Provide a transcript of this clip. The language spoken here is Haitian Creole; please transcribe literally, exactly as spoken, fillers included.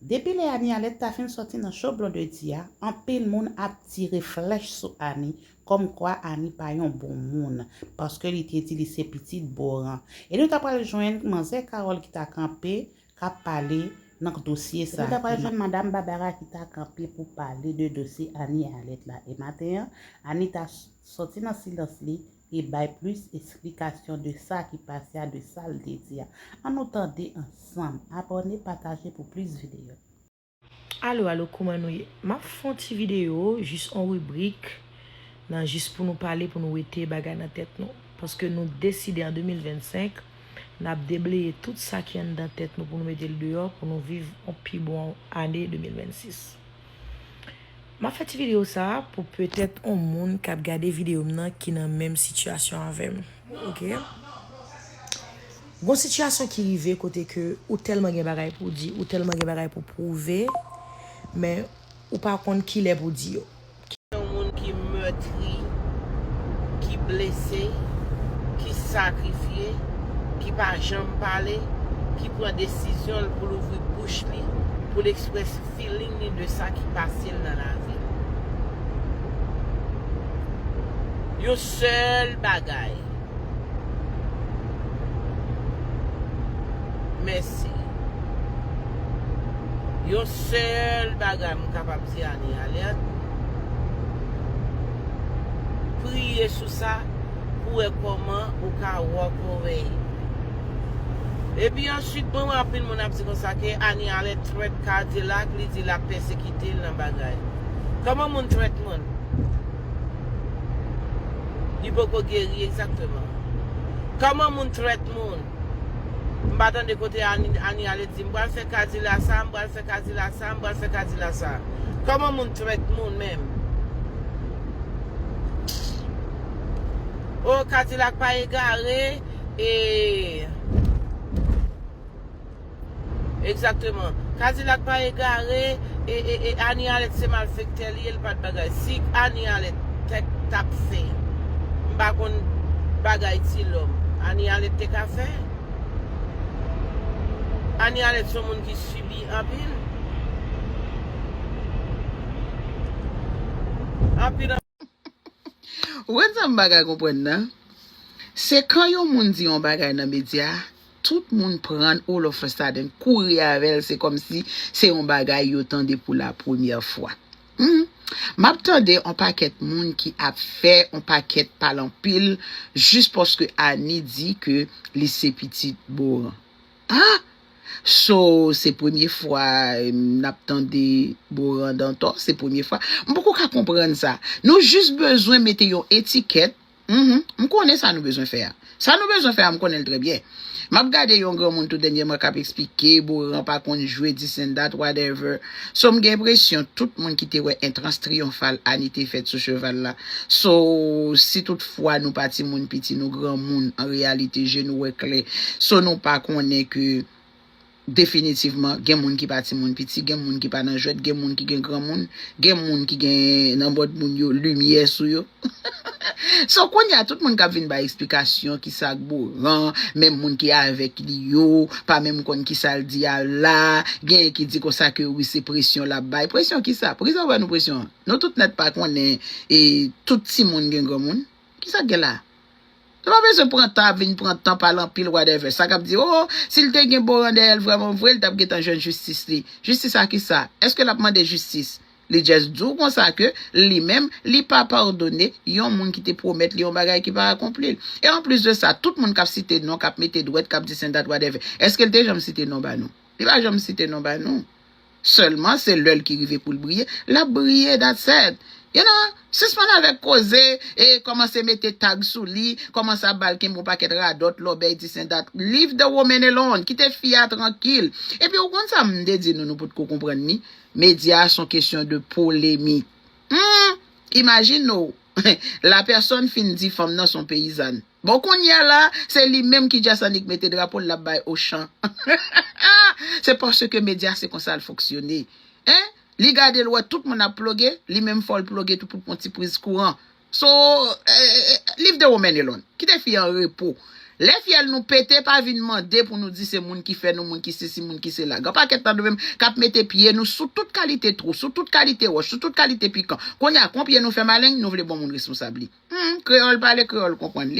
Depi lè Annie Alerte ta fin sòti nan show Blondedy a, anpil moun ap tire flèch sou Annie, kòmkwa Annie pa yon bon moun, paske li te di li se pitit Boran. E nou ta pral jwenn manzè Carole ki ta kanpe, k ap pale nan dosye sa. E nou ta pral jwenn madam Barbara ki ta kanpe pou pale de dosye Annie Alerte la. E maten an, Annie ta s- sòti nan silans li e bay plis esplikasyon de sa ki pase a, de sa l te di a. Ann nou tande ansanm. Abòne, pataje pou plis videyo. Alo, alo, kouman nou ye? M ap fè yon ti videyo, jis yon ribrik, nan jis pou nou pale, pou nou wete bagay nan tèt nou. Paske nou deside an de mil vennsenk, n ap debleye tout sa ki anndan tèt nou pou nou mete l deyò, pou nou viv yon pi bon ane de mil vennsis. M ap fè ti videyo sa a pou petèt yon moun k ap gade videyo m nan ki nan menm sitiyasyon avè m. Oke? Gon sitiyasyon ki rive kote ke ou tèlman gen bagay pou di, ou tèlman gen bagay pou pwouve, men ou pa konn kilè pou di yo. Yon moun ki mètri, ki blese, ki sakrifye, ki pa janm pale, ki pran desizyon l pou l ouvri bouch li, pou l eksprese feeling li de sa ki pase l nan lavi l. Yon sèl bagay. Mèsi. Yon sèl bagay m kapab di Annie Alerte. Priye sou sa pou wè kòman ou ka walk away. Epi answit, mwen wè anpil moun ap di konsa ke Annie Alerte threat Kadilak, li di l ap pèsekite l nan bagay. Kòman moun threat moun? Li poko geri egzakteman. Kòman moun threat moun? M pa tande kote Annie, Annie Alerte di, "M pral fè Kadilak sa, m pral fè Kadilak sa, m pral fè Kadilak sa." Kòman moun threat moun menm? O, Kadilak pa egare, e, egzakteman. Kadilak pa egare, e, e, e Annie Alerte se malfektè li ye, l pa t bagay. Si Annie Alerte t ap fè, m pa konn, bagay ti lòm, Annie Alerte te ka fè. Annie Alerte se yon moun ki sibi anpil. Anpil. Ou konn sa m pa ka konprann nan? Se kan yon moun di yon bagay nan medya, tout moun pran l all of a sudden, kouri avè l, se kòmsi se yon bagay yo tande pou la premyè fwa. Hmm. M ap tande yon pakèt moun ki ap fè yon pakèt pale anpil jis paske Annie di ke li se pitit Boran. Ah! So, se premye fwa n ap tande Boran Dantò, se premye fwa. M poko ka konprann sa. Nou jis bezwen mete yon etikèt. Mhm. M konnen sa nou bezwen fè a. Sa nou bezwen fè a, m konnen l trè byen. M ap gade yon granmoun tou dènyèman k ap eksplike Boran pa konn jwe this and that, whatever. So, m gen enpresyon tout moun ki te wè entrans triyonfal Annie te fèt sou cheval la. So, si toutfwa nou pa timoun piti, nou granmoun, an reyalite, je nou wè klè. So, nou pa konnen ke definitivman, gen moun ki pa timoun piti, gen moun ki pa nan jwèt, gen moun ki gen granmoun, gen moun ki gen nan mòd moun yo, limyè sou yo. So, kounye a, tout moun k ap vin bay eksplikasyon, kisa k Boran, menm moun ki avèk li yo, pa menm konn kisa l di a la, genyen ki di konsa ke wi, se presyon l ap bay. Presyon kisa? Poukisa w ba nou presyon an? Nou tout nèt pa konnen, e, tout timoun gen granmoun. Kisa k gen la? Nou pa bezwen pran tan ap vin pran tan pale anpil, whatever. Sa k ap di, oh, si l te gen Boran dèyè l vrèman vre, l t ap gentan jwenn jistis li. Jistis a kisa? Èske l ap mande jistis? Li just di w konsa ke li menm, li pa padone yon moun ki te pwomèt li yon bagay ki pa akonpli l. E anplis de sa, tout moun k ap site non, k ap mete dwèt, k ap this and that, whatever, èske l te janm site non ba nou? Li pa janm site non ba nou. Sèlman, se lè l ki rive pou l briye, l ap briye, that's it. You know, sispann avèk koze e kòmanse mete tag sou li, kòmanse ap ba l kenbe yon pakèt radòt, lòbèy, this and that. Leave the woman alone. Kite fi a trankil. Epi ou konn sa m te di nou, nou potko konprann li? Medya a se yon kesyon de polemik. Hmm, imajine w, lapèsòn fin di fanm nan se yon peyizàn. Bon, kounye a la, se li menm ki djès annik mete drapo l, l ap bay Ochan. Se paske medya se konsa l fonksyone. Hein? Li gade l wè tout moun ap ploge, li menm fò l ploge tou pou l pran ti priz kouran. So, eh, eh, eh, leave the woman alone. Kite fi an repo. Lè fyèl nou pete, pa vin mande pou nou di se moun ki fè nou, moun ki sesi, moun ki sela. Gen pakèt nan nou menm k ap mete pye nou sou tout kalite twou, sou tout kalite wòch, sou tout kalite pikan. Kounye a, kon pye nou fè maleng, nou vle bon moun responsab li. Hmm, kreyòl pale, kreyòl konprann. Li